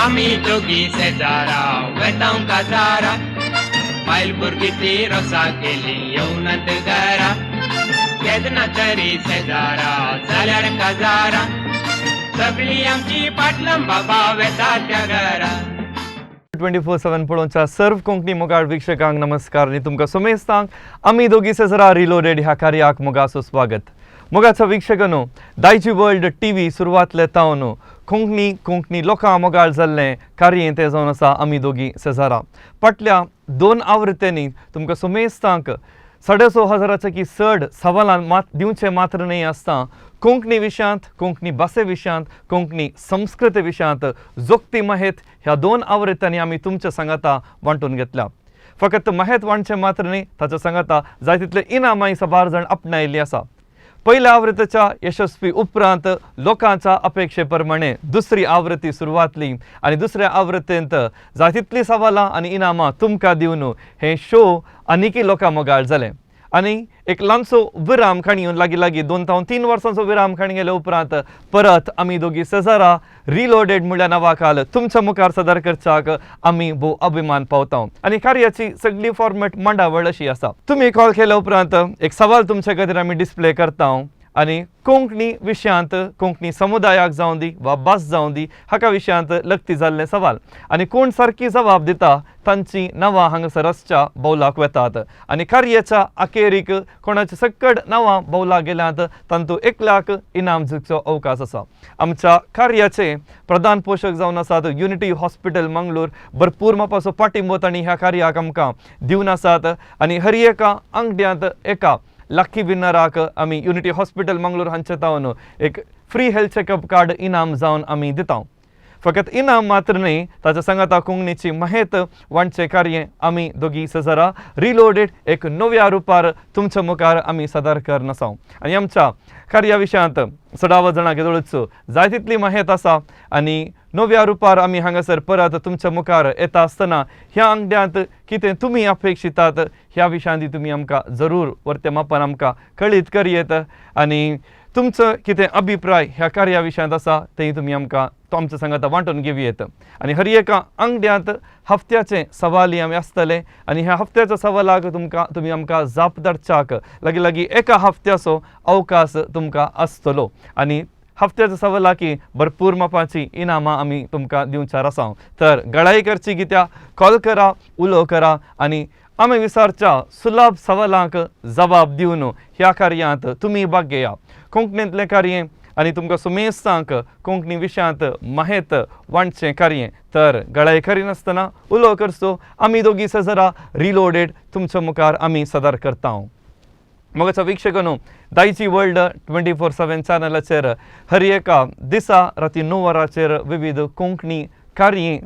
आमी दोगी शेजारा वेतांव काजारा, बायल भुरगीं ती रोसा गेली येवनात घरा. केन्ना तरी शेजारा जाल्यार काजारा, सगळी आमची पाटलां बाबा वेता त्या घरा. 24/7 पळोवच्या सर्व कोंकणी मोगाळ वीक्षकांक नमस्कार आनी तुमकां समेस्तांक आमी दोगी सेजरा रिलोडेड ह्या कार्याक मोगाचो स्वागत. मोगाचो वीक्षकांनो, दायजी वर्ल्ड टीव्ही सुरवातले तावन कोंकणी कोंकणी लोकां मोगाळ जाल्लें कार्य तें जावन आसा आमी दोगी सेजारा. फाटल्या दोन आवृत्त्यांनी तुमकां समेस्तांक 6,500च्या की चड सवालां मात दिवचें मात्र न्हय आसता, कोंकणी विशयांत, कोंकणी भाशे विशयांत, कोंकणी संस्कृती विशयांत जोगती माहेत ह्या दोन आवृत्त्यांनी आमी तुमच्या सांगाता वांटून घेतल्या. फकत माहेत वांटचें मात्र न्हय, ताच्या सांगाता जाय तितले इनामाय साबार जाण आपणायिल्ली आसा. पयल्या आवृत्तीच्या यशस्वी उपरांत लोकांच्या अपेक्षे प्रमाणे दुसरी आवृत्ती सुरवातली आनी दुसऱ्या आवृत्तींत जाय तितलीं सवालां आनी इनामां तुमकां दिवन हे शो आनीकय लोकां मोगाळ जालें. आनी एक ल्हानसो विराम काणी येवन लागीं लागीं 2 जावं 3 वर्सांचो विराम काणी गेल्या उपरांत परत आमी दोगी सेजारा रिलोडेड म्हणल्या नांवाखाल तुमच्या मुखार सादर करच्याक आमी भोव अभिमान पावता. आनी कार्याची सगळी फॉर्मेट मांडावळ अशी आसा, तुमी कॉल केल्या उपरांत एक सवाल तुमच्या खातीर आमी डिस्प्ले करता आनी कोंकणी विशयांत, कोंकणी समुदायाक जावं दी वा भास जावं दी, हाका विशयांत लक्ती जाल्लें सवाल आनी कोण सारकी जबाब दिता तांची नांवां हांगासर आसच्या बौलाक वेतात. आनी कार्याच्या अखेरीक कोणाची सक्कड नांवां बौलाक गेल्यांत तांतूं एकल्याक इनाम जिखचो अवकाश आसा. आमच्या कार्याचे प्रधान पोशक जावन आसात युनिटी हॉस्पिटल मंगळूर. भरपूर मापाचो पाठिंबो तांणी ह्या कार्याक आमकां दिवन आसात आनी हर एका आंगड्यांत एका लकी विनराक आमी युनिटी हॉस्पिटल मंगळूर हांचे तावन एक फ्री हेल्थ चॅकअप कार्ड इनाम जावन आमी दिता. फकत इनाम मात्र न्हय, ताच्या सांगाता कोंकणीची माहेत वांटचें कार्य आमी दोगी सेजारा रिलोडेड एक नव्या रुपार तुमच्या मुखार आमी सादर करन आसा. आनी आमच्या कार्या विशयांत चडावत जाणां घेदोळच जाय तितली माहेत आसा आनी नव्या रुपार आमी हांगासर परत तुमच्या मुखार येता आसतना ह्या आंगड्यांत कितें तुमी अपेक्षितात ह्या विशयांत तुमी आमकां जरूर वर्ते मापान आमकां कळीत करयेत. आनी तुमचो कितें अभिप्राय ह्या कार्या विशयांत आसा तें तुमी आमकां तो आमच्या सांगाता वांटून घेवयेत. आनी हर एका आंगड्यांत हफ्त्याचे सवाली आमी आसतले आनी ह्या हफ्त्याच्या सवालाक तुमकां तुमी आमकां जाप धाडच्याक लागीं लागीं एका हफ्त्याचो अवकाश तुमकां आसतलो. आनी हफ्त्याच्या सवालाकी भरपूर मापाची इनामां आमी तुमकां दिवचार आसा. तर गळाई करची कित्या, कॉल करा, उलो करा आनी आमी विचारच्या सुलभ सवालांक जबाब दिवन ह्या कार्यांत तुमी भाग घेया. कोंकणींतलें कार्य आनी तुमकां सुमेस्तांक कोंकणी विशयांत माहेत वांटचें कार्य. तर गळाई करिनासतना उलो करचो. आमी दोगी सेजरा रिलोडेड तुमच्या मुखार आमी सादर करता. मोगाच्या वीक्षकांनो, दायजी वर्ल्ड 24/7 चॅनलाचेर हर एका दिसा राती 9 वरांचेर विविध कोंकणी कार्य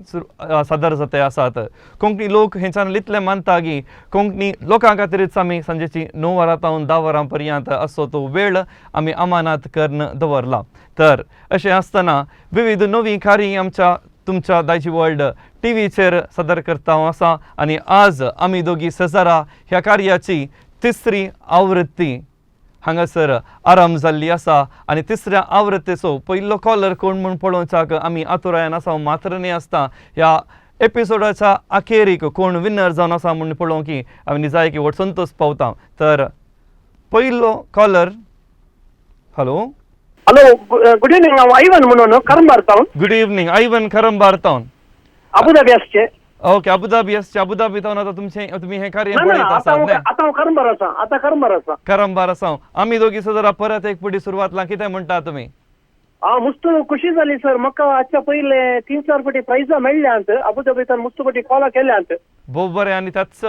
सादर जाते आसात. कोंकणी लोक हे चॅनल इतलें मानता की कोंकणी लोकां खातीरच आमी सांजेची 9 वरां तावन 10 वरां पर्यंत असो तो वेळ आमी अमानात करून दवरला. तर अशें आसतना विविध नवीं कार्य आमच्या तुमच्या दायजी वर्ल्ड टीव्हीचेर सादर करता आसा. आनी आज आमी दोगी सेजारा ह्या कार्याची तिसरी आवृत्ती हांगासर आरंभ जाल्ली आसा. आनी तिसऱ्या आवृत्तीचो पयलो कॉलर कोण म्हूण पळोवच्याक आमी आतुरायन आसा. मात्र न्हय आसता, ह्या एपिसोडाच्या अखेरीक कोण विनर जावन आसा म्हूण पळोवंक की आमी निजाय की व्हड संतोश पावता. तर पयलो caller, hello. Hello, good evening. हांव आयवन म्हणून Karambar town. Good evening Ivan, करंबार town. Abu Dhabi आसचे. ओके, अबुधाबी आसचे. अबुधाबी तावन आतां तुमचें तुमी हें कार्य ना ना. पळयत आतां आसात हांव न्हय? आतां हांव करंबार आसा, आतां करंबार आसा. करंबार आसा. आमी दोगी जरा परत एक पुढे सुरवात कितें म्हणटा तुमी? हांव मुस्त खुशी जाली सर. म्हाका आजच्या पयले तीन चार फावटी प्रायजां मेळ्ळ्यांत. अबुधाबीसान मुस्त फावटी कॉलां केल्यांत. भोव बरें. आनी त्याच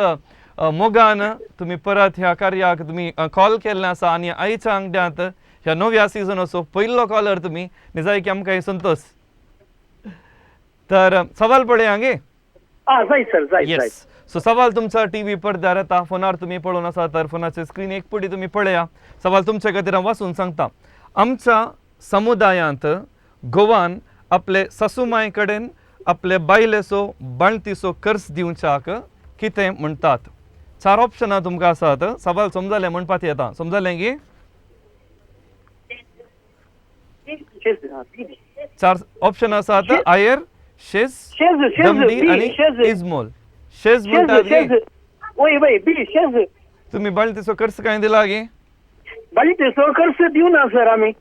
मोगान तुमी परत ह्या कार्याक तुमी कॉल केल्लें आसा आनी आयच्या आंगड्यांत ह्या नव्या सिजनाचो पयलो कॉलर तुमी. निजाय की आमकां संतोष. तर सवाल पळया गे. आं, जाय सर, जाय जाय. येस, सो सवाल तुमच्या टीव्ही पडद्यार येता. फोनार तुमी पळोवन आसा तर फोनाचे स्क्रीन एक पुडी तुमी पळया. सवाल तुमच्या खातीर हांव वाचून सांगता. आमच्या समुदायांत गोवान आपले सासुमाय कडेन आपले बायलेचो बाळंतीचो खर्च दिवच्याक कितें म्हणटात? चार ऑप्शनां तुमकां आसात. सवाल समजलें म्हणपाक येता? समजलें की? चार ऑप्शन आसात: आयर, शेज, शेज, शेज, दमडी बी, आनी शेज. इजमोल. शेज शेज म्हणटात शेज गे. वय वय, बी शेज. तुम्ही बाळंतीचो खर्च काय दिला गे? बाळंतीचो खर्च दिवना सर आमी.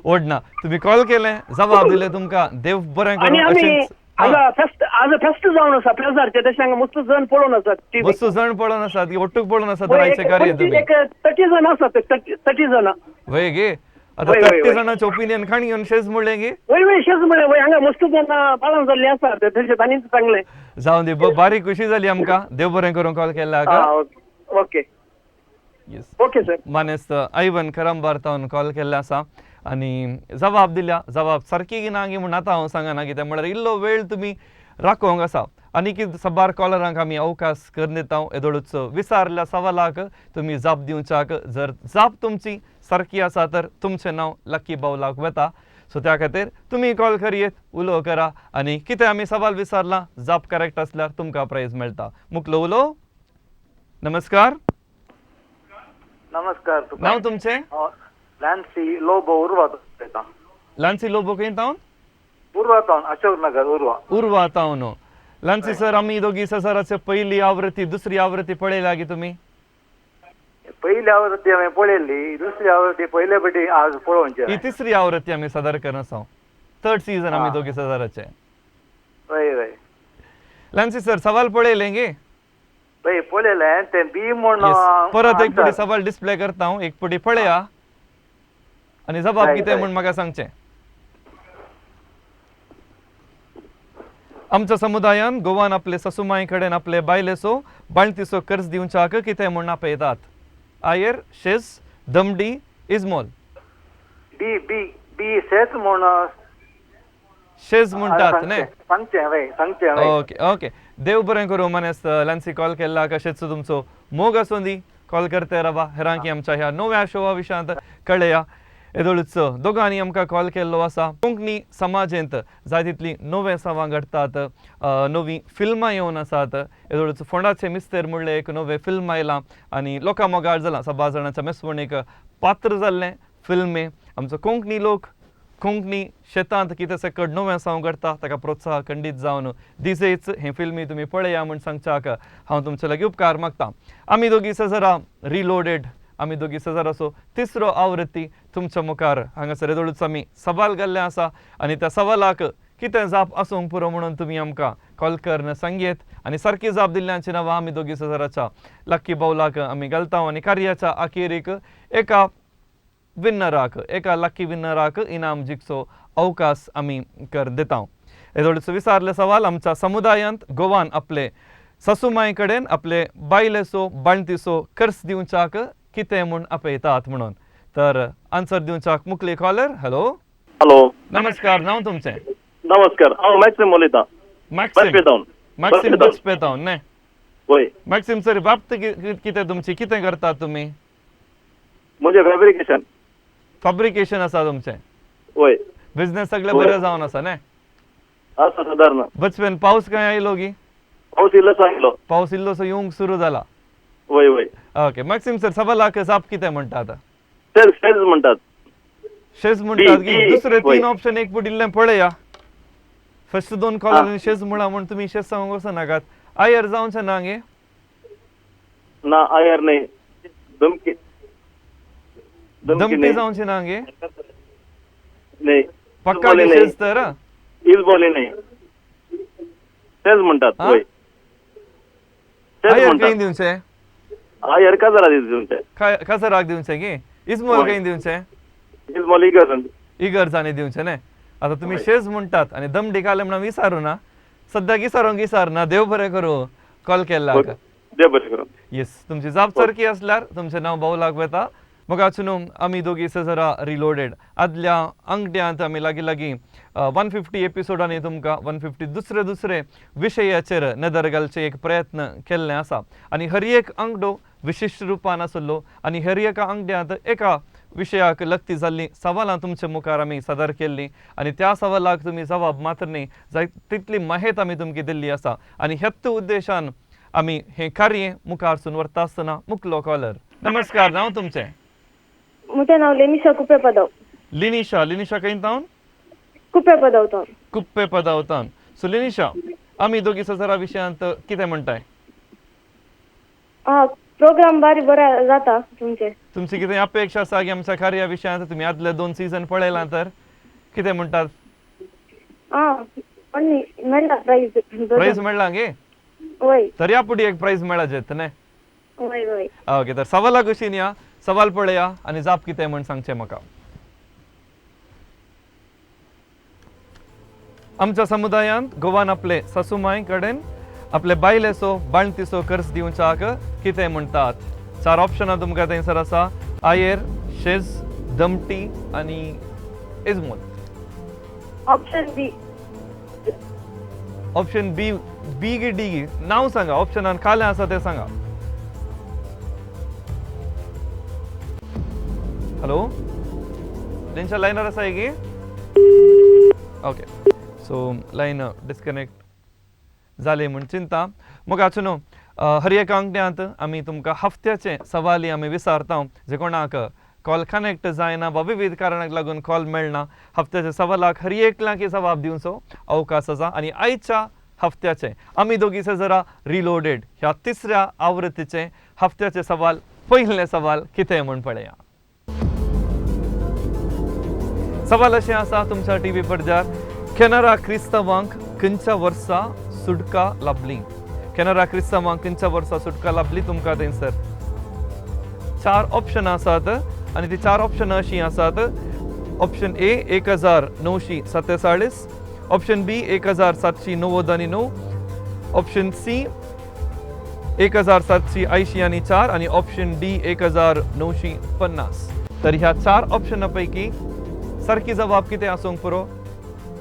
ओडना, तुम्ही कॉल केले, जबाब दिले, तुमकां देव बरें आनी करूं. आमी अशेंच हांगा फेस्त, आज फेस्त जावन आसा प्लेजारचें, तशें हांगा मस्त जण पळोवन आसात टिवी. वस्तू जण पळोवन आसात की ಒಟ್ಟುಗ್ पळोवन आसात रायचें कार्य तुम्ही? एक 30 जण आसात, 30 जण. वय गे, आता वय, वय, 30 वय. जाणांचे ओपिनियन खाण घेवन शेज म्हणलें गे. वय वय, शेज म्हळें. वय, हांगा मस्त जण पालन जाल्लीं आसात, तशें तांणीच सांगलें. जावं दी, बारीक खुशी जाली आमकां. देव बरें करूं कॉल केल्ला. आं, ओके. येस. Okay sir. मानेस्त आयवन करंबार तावन कॉल केल्ले आसा आनी जबाब दिल्या. जबाब सारकी की ना गी म्हूण आतां हांव सांगना, कित्याक म्हळ्यार इल्लो वेळ तुमी राखोवंक आसा आनी की साबार कॉलरांक आमी अवकाश करून दिता. येदोळूच विचारल्या सवालाक तुमी जाप दिवच्याक, जर जाप तुमची सारकी आसा तर तुमचें नांव लकी बावलाक वता. सो त्या खातीर तुमी कॉल करयेत, उलो करा आनी कितें आमी सवाल विचारलां, जाप करेक्ट आसल्यार तुमकां प्रायज मेळटा. मुकलो उलो. नमस्कार. नमस्कार तुका. नांव तुमचें? हांव नॅन्सी लोबो, उर्वा उलयतां. लान्सी लोबो, खंय तावन? उर्वा तावन, अशोक नगर, उर्वा. उर्वा तावन लान्सी सर. आमी दोगी ससाराचे पहिली आवृत्ती, दुसरी आवृत्ती पळयला की तुमी? पहिली आवृत्ती हांवें पळयल्ली, दुसरी आवृत्ती पयले पटी आज पळोवची. ही तिसरी आवृत्ती आमी सादर करना आसा, थर्ड सीझन आमी दोगी ससाराचे. हय हय. लान्सी सर, सवाल पळयले गे? हय, पळयलें तें, बी म्हूण. Yes. परत एक पटी answer. सवाल डिस्प्ले करता हांव, एक पटी पळया आनी जबाब कितें म्हूण म्हाका सांगचें. आमच्या समुदायान गोवान आपले ससुमाय कडेन आपले बायलेचो बाळंतीचो कर्ज दिवच्याक कितें म्हूण आपयतात? आयर, शेज, दमडी, इजमोल. बी बी बी, शेत म्हूण. शेज म्हणटात न्ही? सांगचें, हय, सांगचें, हय. ओके ओके, देव बरें करूं मानेस्त लान्सी, कॉल केल्ला. कशेंच तुमचो मोग आसूं दी, कॉल करते रावा, हेरांकी आमच्या ह्या नव्या शोवा विशयांत कळया. येदोळूच दोगांनी आमकां कॉल केल्लो आसा. कोंकणी समाजेंत जाय तितलीं नवें सवां घडटात, नवीं फिल्मां येवन आसात. येदोळूच फोंडाचे मिस्तेर म्हणलें एक नवें फिल्म आयलां आनी लोकां मोगाळ जालां, सभा जाणांच्या मेसवणीक पात्र जाल्लें फिल्म. आमचो कोंकणी लोक कोंकणी शेतांत कितें सकट नवें साव करता, ताका प्रोत्साहन खंडीत जावन दिसेच हे फिल्मी तुमी पळया म्हूण सांगच्याक हांव तुमचे लागीं उपकार मागता. आमी दोगी सजरा रिलोडेड, आमी दोगी सजराचो तिसरो आवृत्ती तुमच्या मुखार हांगासर. येदोळूच आमी सवाल घाल्लें आसा आनी त्या सवालाक कितें जाप आसूंक पुरो म्हणून तुमी आमकां कॉल करून सांगयेत आनी सारकी जाप दिल्ल्यांची नांवां आमी दोगी सजराच्या लक्की बावलाक आमी घालता आनी कार्याच्या अखेरीक एका विन्नराक, एका लकी विन्नराक इनाम जिखचो अवकाश आमी कर दिता. येदोळचो विचारले सवाल, आमच्या समुदायांत गोवान आपले ससुमाय कडेन आपले बायलेचो बाळंतीचो खर्च दिवच्याक कितें म्हूण आपयतात म्हणून. तर आन्सर दिवच्याक मुखली कॉलर. हॅलो. हॅलो. नमस्कार, नांव तुमचें? नमस्कार, हांव मॅक्सिम उलयतां. मॅक्सिम. बसपेतावन. मॅक्सिम बचपेतावन न्ही? वय. मॅक्सिम सर, बाबत कितें तुमची, कितें करतात तुमी? म्हणजे फॅब्रिकेशन. फॅब्रिकेशन आसा तुमचें? वय. बिझनेस सगळें वय. बरें जावन आसा न्ही? आसा सादारण. बचपेन पावस काय आयलो गी? पावस इल्लोसो आयलो. पावस इल्लोसो येवंक सुरू जाला. वय वय. ओके मॅक्सिम सर, सवालाक जाप कितें म्हणटा आतां? सेल्स, सेल्स म्हणटात. शेज म्हणटात की? बी, दुसरे वय. तीन ऑप्शन एक फुट पळया. फर्स्ट दोन कॉलर शेज म्हणा म्हूण तुमी शेज सांगूंक वचनाकात. आयर जावचें ना गे? ना, आयर न्ही, धमकी धमकी. दमटी न्ही. जावचें ना गे? न्ही. पक्का इजबोली गे न्ही. शेज तर? इजबोली न्ही, सेल्स म्हणटात. हा? वय, सेल्स आयर खंय म्हणटात. दिवचें? आयर काजारा दिवचें. काजराक दिवचें गे? इजमोल वय. खंय दिवचें? इजबोली इगर्ज. इगर्जांनी दिवचें न्ही? आतां तुमी वय. शेज म्हणटात आनी दमडी घालें म्हणून विचारू ना, सद्याक विचारूंक विचार ना. देव बरें करूं कॉल केल्ल्याक. देव बरें करूं. येस, तुमची जाप सारकी आसल्यार तुमचें नांव बावलाक वता. मोगाचो, आमी दोगी सजरा रिलोडेड आदल्या आंगड्यांत आमी लागीं लागीं 150 एपिसोडांनी तुमकां 150 दुसरे दुसरे विशयाचेर नदर घालचे एक प्रयत्न केल्ले आसा आनी हर एक आंगडो विशिश्ट रुपान आसलो आनी हर एका आंगड्यांत एका विशयाक लक्ती जाल्लीं सवालां तुमचे मुखार आमी सादर केल्लीं आनी त्या सवालाक तुमी जबाब मात्र न्ही, जाय तितली माहेत आमी तुमकां दिल्ली आसा आनी ह्याच उद्देशान आमी हें कार्य मुखार व्हरता आसतना मुकलो कॉलर. नमस्कार, नांव तुमचें? म्हजें नांव लेनिशा कुपेपदव. लिनिशा, लिनिशा खंय तावन? कुपेपदव. कुप्पे पदावतान. सो लेनिशा, आमी दोगी सजरा विशयांत कितें म्हणटाय? आं, प्रोग्राम बारी बरो जाता तुमचे. तुमची कितें अपेक्षा आसा की आमच्या कार्या विशयांत? तुमी आदले 2 सीजन पळयलां, तर कितें म्हणटात? आं, पण मेळ्ळा प्रायज. प्रायज मेळ्ळा गे? वय. तर ह्या फुडें एक प्रायज मेळाजेत न्ही? वय वय. ओके, तर सवाला कशीन या, सवाल पळया आनी जाप कितें म्हण सांगचें म्हाका. आमच्या समुदायांत गोवान आपले सासुमाय कडेन आपले बायलेचो बाळंतीचो कर्ज दिवच्याक कितें म्हणटात? 4 ऑप्शनां तुमकां थंयसर आसा. आयेर, शेज, दमटी आनी इजमोल. Option B. Option B. बी गी डी गी? नांव सांगा, ऑप्शनान खालें आसा तें सांगा. हॅलो, तेंच्या लायनार आसा की? ओके, सो लायन डिस्कनेक्ट जाली म्हूण चिंता. मोगाचो न्हू, हर एका अंकड्यांत आमी तुमकां हफ्त्याचे सवाली आमी विचारता. जे कोणाक कॉल कनेक्ट जायना वा विविध कारणाक लागून कॉल मेळना, हफ्त्याच्या सवालाक हर एकल्याक जबाब दिवचो अवकाश आसा. आनी आयच्या हफ्त्याचे आमी दोगी जरा रिलोडेड ह्या तिसऱ्या आवृत्तीचे हफ्त्याचे सवाल, पयलें सवाल कितें म्हूण पळया. सवाल अशें आसा तुमच्या टीव्ही पडद्यार, केनरा क्रिस्तांवांक खंयच्या वर्सा सुटका लाभली? केनरा क्रिस्तांवांक खंयच्या वर्सा सुटका लाभली? तुमकां थंयसर 4 ऑप्शन आसात आनी ती 4 ऑप्शनां अशीं आसात. Option A 1947, option B 1799, option C 1784 आनी ऑप्शन डी 1950. तर ह्या 4 ऑप्शना पैकी सारकी जबाब कितें आसूंक पुरो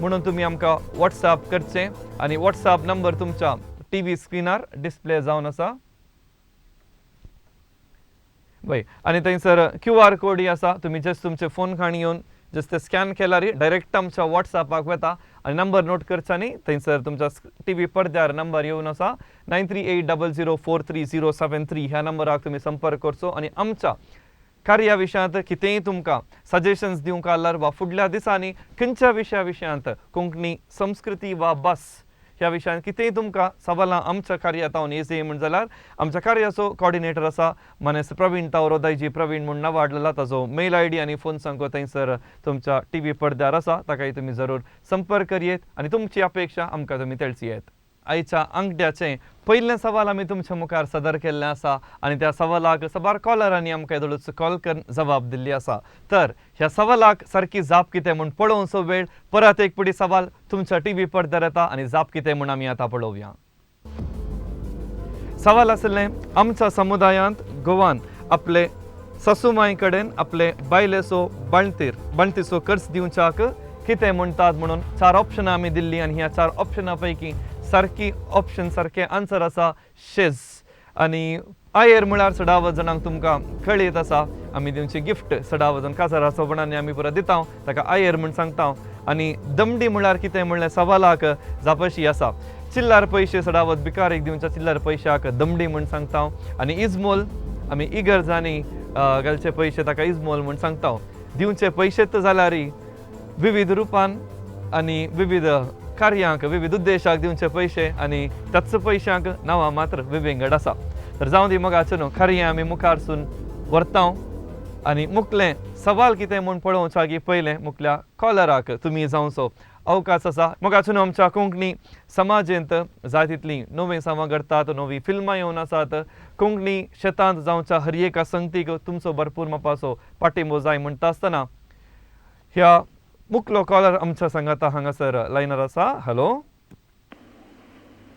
म्हणून तुमी आमकां वॉट्सएप करचें आनी वॉट्सएप नंबर तुमच्या टी व्ही स्क्रिनार डिस्प्ले जावन आसा. वय, आनी थंयसर क्यू आर कोडूय आसा. तुमी जस्ट तुमचे फोन खाण येवन जस्ट ते स्कॅन केल्यार डायरेक्ट आमच्या वॉट्सएपाक वता आनी नंबर नोट करचा न्ही, थंयसर तुमच्या टी व्ही पडद्यार नंबर येवन आसा. 9380043073 ह्या नंबराक तुमी संपर्क करचो आनी आमच्या कार्या विशयांत कितेंय तुमकां सजेशन्स दिवंक आसल्यार वा फुडल्या दिसांनी खंयच्या विशया विशयांत कोंकणी संस्कृती वा भास ह्या विशयांत कितेंय तुमकां सवालां आमच्या कार्यातावन येवचे म्हण जाल्यार आमच्या कार्याचो कॉर्डिनेटर आसा मानेस्त प्रवीण तावरो, दायजी प्रवीण म्हूण नांवाडलेला. ताजो मेल I D आनी फोन सांगो थंयसर तुमच्या टी व्ही पडद्यार आसा. ताकाय तुमी जरूर संपर्क करयेत आनी तुमची अपेक्षा आमकां तुमी तेळची येत. आयच्या आंकड्याचें पयलें सवाल आमी तुमच्या मुखार सदर केल्लें आसा आनी त्या सवालाक साबार कॉलरांनी आमकां येदोळूच कॉल करून जबाब दिल्ली आसा. तर ह्या सवालाक सारकी जाप कितें म्हूण पळोवचो वेळ. परत एक पुडी सवाल तुमच्या टी व्ही पडद्यार येता आनी जाप कितें म्हूण आमी आतां पळोवया. सवाल आसलें, आमच्या समुदायांत गोवान आपले सासुमाय कडेन आपले बायलेचो बाळंतीचो कर्ज दिवच्याक कितें म्हणटात म्हणून 4 ऑप्शनां आमी दिल्लीं आनी ह्या 4 ऑप्शनां पैकी सारकी ऑप्शन, सारकें आन्सर आसा शेज. आनी आयेर म्हळ्यार सदावत जाणांक तुमकां कळीत आसा, आमी दिवची गिफ्ट सदावत जाण काजारा सोबणांनी आमी पुरो दिता, ताका आयेर म्हूण सांगता. आनी दमडी म्हळ्यार कितें म्हणलें सवालाक जाप अशी आसा, चिल्लार पयशे सदावत भिकारीक दिवच्या चिल्लार पयशाक दमडी म्हूण सांगता. आनी इजमोल आमी इगर्जांनी घालचे पयशे ताका इजमोल म्हूण सांगता. दिवचे पयशेच जाल्यार विविध रुपान आनी विविध कार्यांक विविध उद्देशाक दिवचे पयशे आनी त्याच पयशांक नांवां मात्र विविंगड आसा. तर जावं दी मोगाचो न्हू, कार्यां आमी मुखारसून व्हरता आनी मुखलें सवाल कितें म्हूण पळोवच्या की पयलें मुखल्या कॉलराक तुमी जावचो अवकाश आसा. मोगाचो न्हू, आमच्या कोंकणी समाजेंत जाय तितलीं नवीं सामां घडटात, नवीं फिल्मां येवन आसात. कोंकणी शेतांत जावच्या हर एका संगतीक तुमचो भरपूर मापाचो पाठिंबो जाय म्हणटा आसतना ह्या मुखलो कॉलर आमच्या सांगाता हांगासर लायनार आसा. हॅलो.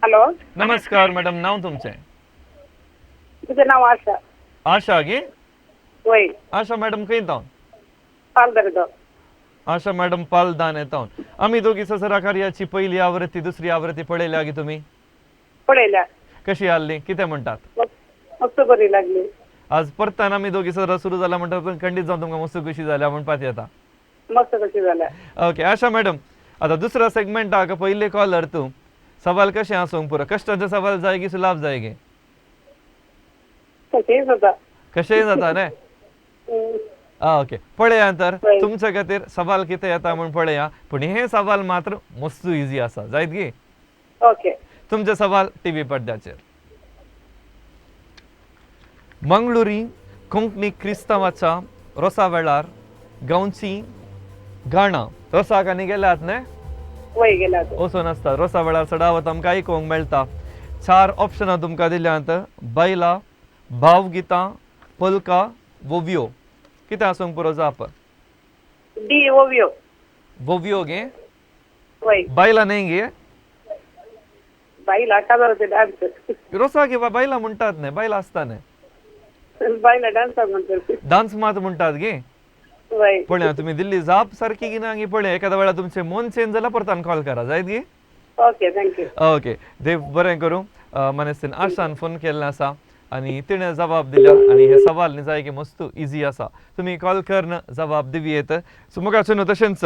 हॅलो. नमस्कार मॅडम, नांव तुमचें? तुझं नाव आशा. आशा गे? वय. आशा मॅडम खंय तावन? पालदरगाव. आशा मॅडम पालदान येतावन. आमी दोगी ससरा कार्याची पहिली आवृत्ती दुसरी आवृत्ती पळयल्या गे तुमी? पळयल्या. कशी आसली, कितें म्हणटात? मस्त बरी लागली. आज परतान आमी दोगी सरा सुरू जाला म्हणटा खंडीत जावन तुमकां मस्त खुशी जाल्या म्हणपाक येता. मस्त कशी जाल्या. ओके आशा मॅडम, आता दुसरा सेगमेंटाक पयले कॉलर तूं. सवाल कशें आसूंक पुरो, कश्टांचो सवाल जाय की सुलाभ जाय गे? कशेंय जाता. कशेंय जाता न्ही? ओके पळया तर पळय. तुमच्या खातीर सवाल कितें येता म्हूण पळया. पूण हे सवाल मात्र मस्त इजी आसा, जायत गे? ओके. तुमचे सवाल टीव्ही पडद्याचेर. मंगळुरी कोंकणी क्रिस्तांवाच्या रोसा वेळार गांवची गाणां. रोसाक आनी गेल्यात न्ही? वय गेला. वचून आसता रोसा वेळार चडावत आमकां आयकूंक मेळटा. चार ऑप्शनां तुमकां दिल्यांत: बायलां, भावगितां, polka, वोवियो. कितें आसूंक पुरो जाप? डी, ओवियो. वोवियो गे? वय. बायलां न्ही गे? बायला काजाराचे डान्स. रोसा गे बायलां म्हणटात न्ही, बायलां आसता न्ही? बायला डान्स म्हणतात. डान्स मात म्हणटात गे? वय. पळया, तुमी दिल्ली जाप सारकी की ना गी पळया. एखाद्या वेळार तुमचें मन चेंज जाल्यार परतान कॉल करा, जायत गी? Okay, thank you. Okay, देव बरें करूं. मानेस्तीन आशान फोन केल्लें आसा आनी तिणें जबाब दिल्या आनी हे सवाल न्ही जाय की मस्त इजी आसा. तुमी कॉल करून जबाब दिवं येत. सो मुखार न्हू, तशेंच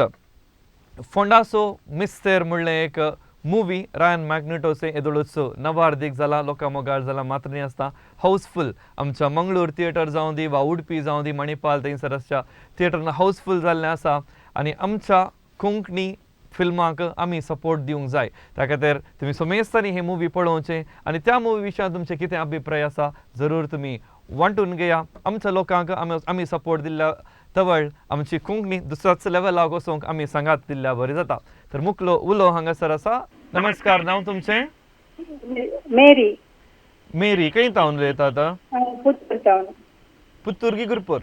फोंडासो मिस्तेर म्हणलें एक मुवी रायन मॅग्नेटोचे येदोळूच नवार्दीक जाला, लोकां मोगाळ जाला. मात्र न्ही आसता हाऊसफूल आमच्या मंगळूर थिएटर जावं दी वा उडपी जावं दी, मणिपाल थंयसर आसच्या थिएटरान हाऊसफूल जाल्लें आसा. आनी आमच्या कोंकणी फिल्माक आमी सपोर्ट दिवंक जाय. त्या खातीर तुमी समेस्तांनी हे मुवी पळोवचें आनी त्या मुवी विशयान तुमचे कितें अभिप्राय आसा जरूर तुमी वांटून घेया. आमच्या लोकांक आमी सपोर्ट दिल्ल्या तवळ आमची कोंकणी दुसऱ्याच लेवलाक वचूंक आमी सांगात दिल्ल्या बरें जाता. तर मुकलो उलो हांगासर आसा. नमस्कार, नांव तुमचें? मेरी. मेरी, खंय तावन उलयता आतां? पुत्तूर टावन. पुत्तूर की गुरपूर?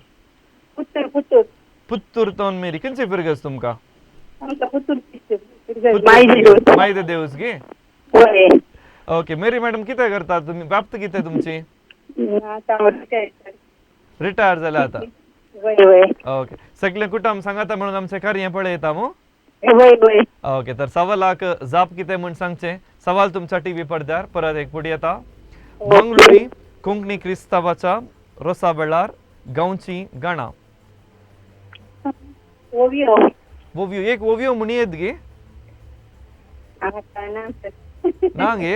पुत्तूर, पुत्तूर. पुत्तूर तावन मेरी. खंयचे फिरगज तुमकां? आमकां पुत्तूर. मायदे. मायदे देवस गे? वय. ओके मेरी मॅडम, कितें करतात तुमी? व्याप्त कितें तुमची? आतां रिटायर. रिटायर जाल्या आतां? वय वय. ओके, सगळें कुटुंब सांगाता म्हणून आमचें कार्य पळयता मू? वय वय. ओके, तर सवालाक जाप कितें म्हूण सांगचें. सवाल तुमच्या टीव्ही पडद्यार परत एक फुडें येता. मंगळुरी कोंकणी क्रिस्तांवाच्या रोसा वेळार गांवची गाणां. ओवियो. ओवियो? एक ओवियो म्हणी येत गे? आतां ना. ना गे?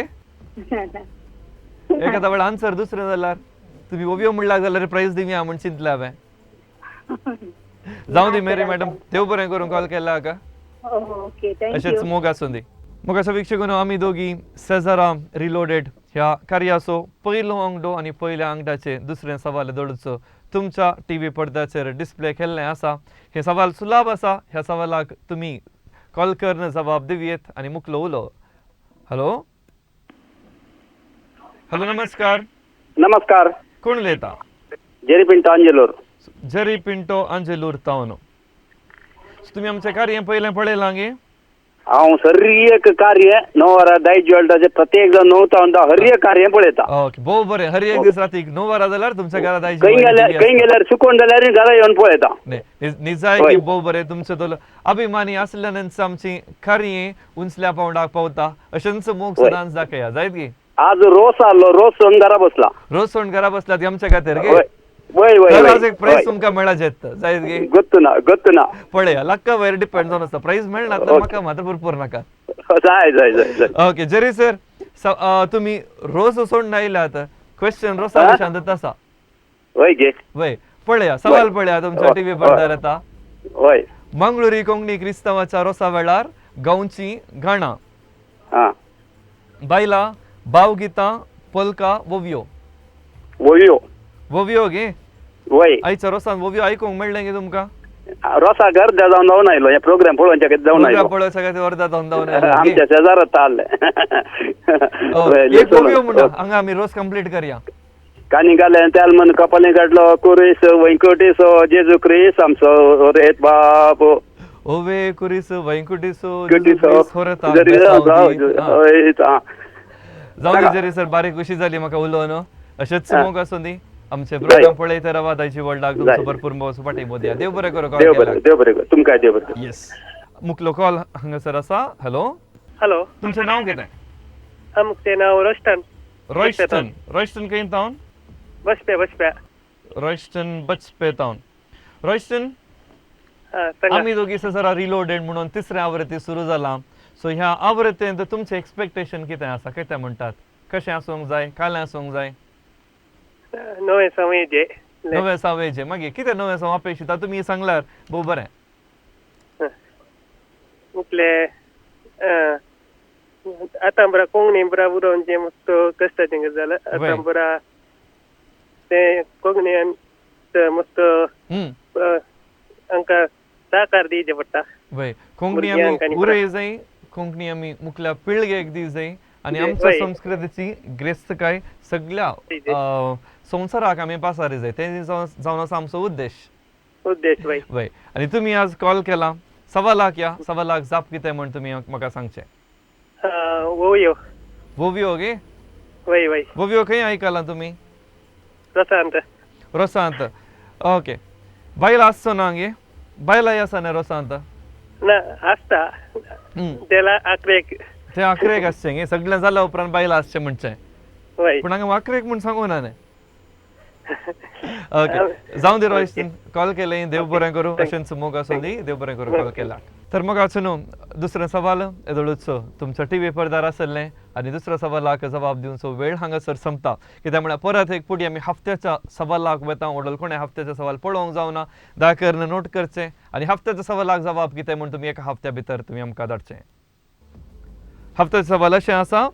एखादा वेळ आन्सर दुसरें जाल्यार, तुमी ओवियो म्हणल्यार जाल्यार प्रायज दिवया म्हूण चिंतलें हांवें. जावं दी मेरी मॅडम, देव बरें करूं कॉल केला का. Okay, thank you. अशेंच मोग आसूं दी. मोगाच्या वीक्षकांनो, आमी दोगी सेजारा रिलोडेड ह्या कार्याचो पयलो आंगडो आनी पयल्या आंगडाचे दुसरें सवाल दोडचो तुमच्या टी व्ही पडद्याचेर डिस्प्ले केल्लें आसा. हे सवाल सुलाभ आसा. ह्या सवालाक तुमी कॉल करून जबाब दिवयेत. आनी मुकलो उलो. हॅलो, हॅलो, नमस्कार. नमस्कार. कोण उलयता? जेरी पिंटो, अंजेलोर. जेरी पिंटो, अंजेलूर तावन. तुमी आमचें कार्य पयलें पळयलां गे? हांव हर एक कार्य 9 वरां दायज ज्वेलराचे प्रत्येक जाण 9 तावन हर एक कार्य पळयता. ओके, भोव बरें. हर एक दीस रातीक 9 वरां जाल्यार तुमच्या घरा दायज खंय गेल्यार, खंय गेल्यार, चुकोन जाल्यार घरा येवन पळयता. निजाय की भोव बरें. तुमचो तो अभिमानी असल्यानच आमची कार्य उंचल्या पावंडाक पावता. अशेंच मोग सदांच दाखया, जायत की? आज रोस आसलो, रोस सोडून घरा बसला. रोज सोडून घरा बसला आमच्या खातीर गे? वय वय. तर आज एक प्रायज तुमकां मेळाचें, जायत गे? गोत्तू ना, गोत्तू ना. पळया, लक्का वयर डिपेंड जावन आसता. प्रायज मेळना तर म्हाका मात्र भरपूर नाका. जाय जाय जाय जाय. ओके जेरी सर, तुमी रोज सोडून आयल्यात. क्वेश्चन रोसा विशांत आसा. वय गे. वय, पळया, सवाल पळया तुमच्या टीव्ही पडद्यार येता. वय. मंगळुरी कोंकणी क्रिस्तांवाच्या रोसा वेळार गांवची गाणां. बायलां, भावगितां, पोलका, वोवियो. वयो. वोवियो गे? वय. आयच्या रोसान वोवियो आयकूंक मेळ्ळें गे तुमकां? रोसा घर जावन जावन आयलो. हे प्रोग्राम पळोवच्या खातीर जावन आयलो. पळोवच्या खातीर अर्दा जावन जावन आयलो. आमच्या शेजारात आसले. एक वोवियो म्हणा हांगा, आमी रोस कंप्लीट करया. कानी घालें तेल मन कपाली काडलो कुरीस वैंकटीसो जेजू क्रीस आमचो रेत बाप. ओवे कुरीस वैंकुटीसो. कुटीसो. जावं दी जेरी सर, बारीक खुशी जाली म्हाका उलोवन. अशेंच मोग आसूं दी. आमचे प्रोग्राम पळयत रावा. दायजी वर्ल्डाक तुमचो भरपूर मोग पाठी मोदया. देव बरें करूं. देव बरें, देव बरें करूं तुमकां, देव बरें. येस, मुखलो कॉल हांगासर आसा. हॅलो. हॅलो. तुमचें नांव कितें? आमचें नांव रोस्टन. रॉयस्टन. रॉयस्टन खंय तावन? बसप्या, बसप्या. रॉयस्टन बचपे तावन. रॉयस्टन, सांगा. आमी दोगी सरा रिलोडेड म्हणून तिसऱ्या आवृत्ती सुरू जाला. सो ह्या आवृत्तींत तुमचें एक्सपेक्टेशन कितें आसा? कितें म्हणटात, कशें आसूंक जाय, कालें आसूंक जाय? नवें संवय जे. नवें सावेचें. मागीर कितें नवें साव अपेक्षिता तुमी सांगल्यार भोव बरें. मुकले आतां बरा कोंकणी बरा उलोवचें मस्त कश्टाचें गजाल. आतां बरा तें कोंकणी मस्त आमकां साकार दिवचें पडटा. वय, कोंकणी आमी उरय जाय, कोंकणी आमी मुखल्या पिळगेक दी जाय आनी आमच्या संस्कृतीची ग्रेस्तकाय सगळ्या संवसाराक आमी पासारी जाय, तें जावन आसा आमचो उद्देश. उद्देश वय. वय, आनी तुमी आज कॉल केला 1.25 लाख, या 1.25 लाख जाप कितें म्हण तुमी म्हाका सांगचें? वोवयो. वोवयो गे? वय वय. वोवयो खंय आयकलां तुमी? रोसांत. रोसांत, ओके. बायलां आसचो ना गे? बायलांय आसा न्ही रोसांत? ना आसता, तेला आकरेक. ते आकरेक आसचें गे, सगळें जाल्या उपरांत बायलां आसचें म्हणचें. पूण हांगा आकरेक म्हूण सांगू ना न्ही. ओके, जावं दी रोहित, कॉल केलें, देव बरें करूं, अशेंच मोग आसूं दी, देव बरें करूं कॉल केला. तर मग आसूं न्हू दुसरें सवाल येदोळूच तुमच्या टी व्ही पडद्यार आसलें आनी दुसऱ्या सवालाक जबाब दिवचो वेळ हांगासर संपता. कित्याक म्हळ्यार परत एक पुडी आमी हफ्त्याच्या सवालाक वता, ओडल कोणें हफ्त्याचो सवाल पळोवंक जावना, दया करून नोट करचें आनी हफ्त्याच्या सवालाक जबाब कितें म्हूण तुमी एका हफ्त्या भितर तुमी आमकां धाडचें. हफ्त्याचो सवाल अशें आसा,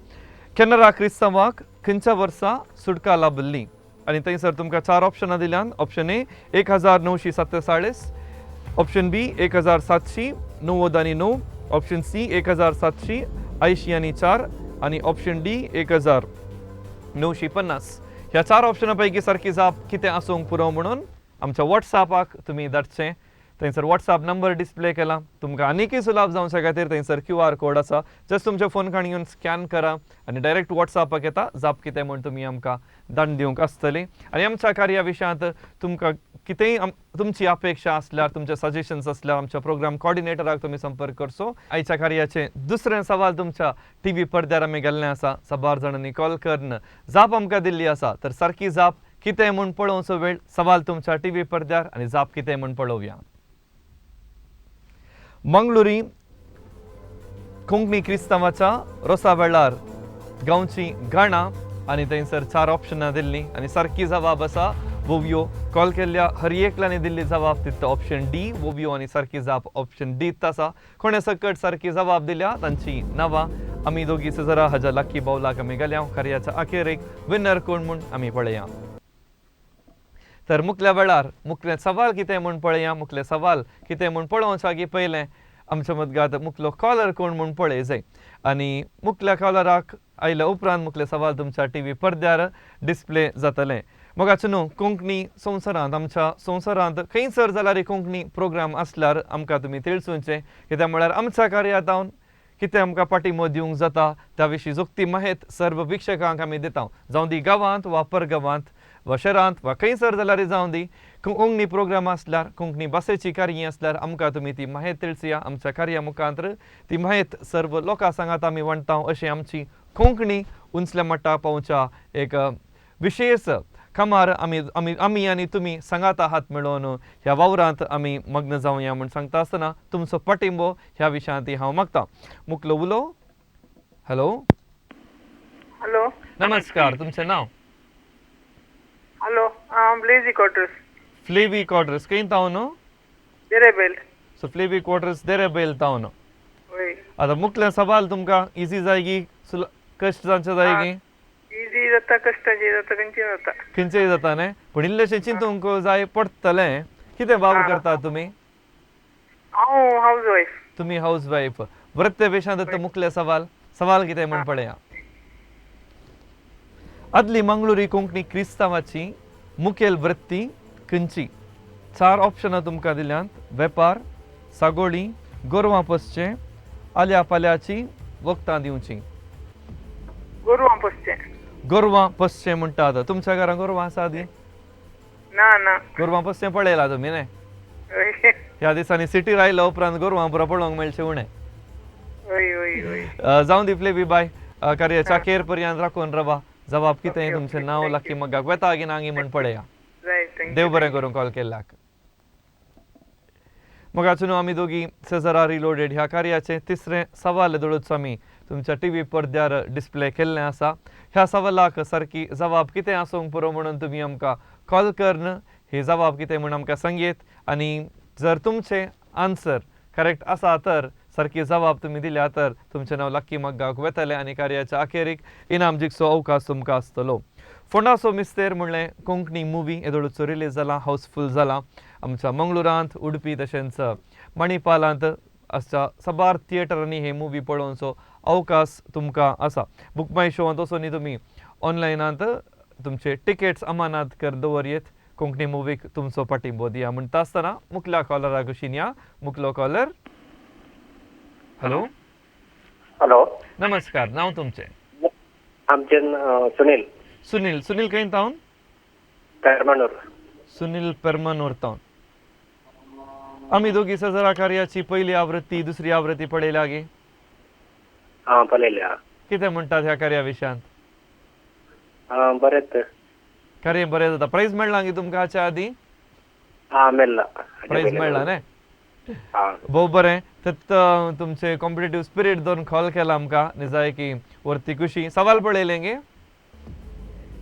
केनरा क्रिस्तांवाक खंयच्या वर्सा सुटका लाबिल्ली? आनी थंयसर तुमकां 4 ऑप्शनां दिल्यान. Option A 1947, option B 1799, option C 1784 आनी ऑप्शन डी 1950. ह्या 4 ऑप्शनां पैकी सारकी जाप कितें आसूंक पुरो म्हणून आमच्या वॉट्सॅपाक तुमी धाडचें. थंयसर वॉट्सॅप नंबर डिस्प्ले केला, तुमकां आनीकय सुलाभ जावच्या खातीर थंयसर क्यू आर कोड आसा, जस्ट तुमच्या फोन काणी घेवन स्कॅन करा आनी डायरेक्ट वॉट्सॅपाक येता, जाप कितें म्हूण तुमी आमकां दान दिवंक आसतली. आनी आमच्या कार्या विशयांत तुमकां कितेंय तुमची अपेक्षा आसल्यार, तुमचे सजेशन्स आसल्यार आमच्या प्रोग्राम कॉर्डिनेटराक तुमी संपर्क करचो. आयच्या कार्याचें दुसरें सवाल तुमच्या टी व्ही पडद्यार आमी गेल्लें आसा, साबार जाणांनी कॉल करून जाप आमकां दिल्ली आसा. तर सारकी जाप कितें म्हूण पळोवचो वेळ, सवाल तुमच्या टी व्ही पडद्यार आनी जाप कितें म्हूण पळोवया. मंगळुरी कोंकणी क्रिस्तांवाच्या रोसा वेळार गांवची गाणां आनी थंयसर 4 ऑप्शनां दिल्लीं आनी सारकी जबाब आसा वोवयो. कॉल केल्ल्या हर एकल्यानी दिल्ली जबाब तितलो ऑप्शन डी वोवयो आनी सारकी जाप ऑप्शन डी आसा. कोणें सकट सारकी जबाब दिल्या तांची नांवां आमी दोगी जरा हाज्या लाकी बावलाक आमी गेल्या. कार्याच्या अखेरेक विनर कोण म्हूण आमी पळया. तर मुखल्या वेळार मुखलें सवाल कितें म्हूण पळया, मुखलें सवाल कितें म्हूण पळोवच्या आगी पयलें आमच्या मदगात मुखलो कॉलर कोण म्हूण पळय जाय आनी मुखल्या कॉलराक आयल्या उपरांत मुखलें सवाल तुमच्या टी व्ही पडद्यार डिस्प्ले जातलें. मोगाचो न्हू कोंकणी संवसारांत, आमच्या संवसारांत खंयसर जाल्यार कोंकणी प्रोग्राम आसल्यार आमकां तुमी तिळसुचें, कित्याक म्हळ्यार आमच्या कार्यातावन कितें आमकां पाठिंबो दिवंक जाता त्या विशीं जोखती माहेत सर्व वीक्षकांक आमी दिता. जावं दी गांवांत वा परगांवांत वा शहरांत वा खंयसर जाल्यार जावं दी, कोंकणी प्रोग्राम आसल्यार, कोंकणी भाशेची कार्य आसल्यार आमकां तुमी ती माहेत तिळसया. आमच्या कार्या मुखांत ती माहेत सर्व लोकां सांगात आमी वणटा. अशें आमची कोंकणी उंचल्या मट्टा पावच्या एक विशेष कमार आमी आमी आमी आनी तुमी सांगात हात मेळोवन ह्या वावरांत आमी मग्न जावया म्हूण सांगता आसतना तुमचो पाठिंबो ह्या विशयांत हांव मागता. मुखलो उलो. हॅलो. हॅलो. नमस्कार, तुमचें नांव? हॅलो, हांव ब्लेजी क्वाड्रस. फ्लेवी क्वाड्रस, खंय तावन? देरेबेल. So flavi Quadros देरेबेल तावन. वय. आतां मुखलें सवाल तुमकां इजी जायगी, कश्ट जावचें जायगी? इजी जाता, कश्टाचें जाता, खंयचें जाता. खंयचेय जाता न्ही, पूण इल्लेशें चिंतूंक जाय पडटलें. कितें वावर करता तुमी? हांव हावज वायफ. तुमी हावज वायफ. वृत्ते वेशांत मुखलें सवाल, सवाल कितें म्हूण पळया. आदली मंगळुरी कोंकणी क्रिस्तांवाची मुखेल वृत्ती खंयची? 4 ऑप्शनां तुमकां दिल्यांत. वेपार, सागोळी, गोरवां पोसचें, आल्या पाल्याची वखदां दिवचीं. गोरवां पोसचें. गोरवां पोसचें म्हणटात. तुमच्या घरां गोरवां आसा दी? ना ना. गोरवां पोसचें पळयलां तुमी न्ही? ह्या दिसांनी सिटीर आयल्या उपरांत गोरवां पुरो पळोवंक मेळचें उणें. वय वय वय. जावं दी फ्लेवी बाय, कार्याच्या अखेर पर्यंत राखून रावा. जबाब कितें तुमचें नांव लाकी मगाक वेता गी ना गी म्हूण पळया. देव बरें करूं कॉल केल्ल्याक. मोगाचो न्हू आमी दोगी सेजरा रिलोडेड ह्या कार्याचें तिसरें सवाल दळूच आमी तुमच्या टी व्ही पडद्यार डिस्प्ले केल्लें आसा. ह्या सवालाक सारकी जबाब कितें आसूंक पुरो म्हणून तुमी आमकां कॉल करून ही जबाब कितें म्हूण आमकां सांगयत आनी जर तुमचें आन्सर करेक्ट आसा तर सारकी जबाब तुमी दिल्या तर तुमचें नांव लक्की मग्गाक वेतलें आनी कार्याच्या अखेरीक इनाम जिखचो अवकाश तुमकां आसतलो. फोंडाचो मिस्तेर म्हणलें कोंकणी मुवी येदोळचो रिलीज जाला, हावसफूल जाला. आमच्या मंगळुरांत, उडपी तशेंच मणिपालांत आसच्या साबार थिएटरांनी हे मुवी पळोवचो अवकाश तुमकां आसा. बुक माय शोवांत वचून तुमी ऑनलायनांत तुमचे टिकेट्स अमानात कर दवरयेत. कोंकणी मुवीक तुमचो पाठिंबो दिया म्हणटा आसतना मुखल्या कॉलरा कुशीन या. मुखलो कॉलर, हॅलो. हॅलो. नमस्कार, नांव तुमचें? आमचें सुनील. सुनील, सुनील खंय तावन? पेरमानूर. सुनील पेरमानूर तावन. आमी दोगी सजरा कार्याची पहिली आवृत्ती, दुसरी आवृत्ती पळयल्या गे? आं, पळयल्या. कितें म्हणटात ह्या कार्या विशयांत? आं, बरें तर. कार्य बरें जाता. प्रायज मेळ्ळां गे तुमकां हाच्या आदीं? आं, मेळ्ळा. प्रायज मेळ्ळा न्ही? आं. भोव बरें. तेत तुमचे कॉम्पिटेटीव स्पिरीट धरून कॉल केला आमकां, निजायकी वरती खुशी. सवाल पळयलें गे?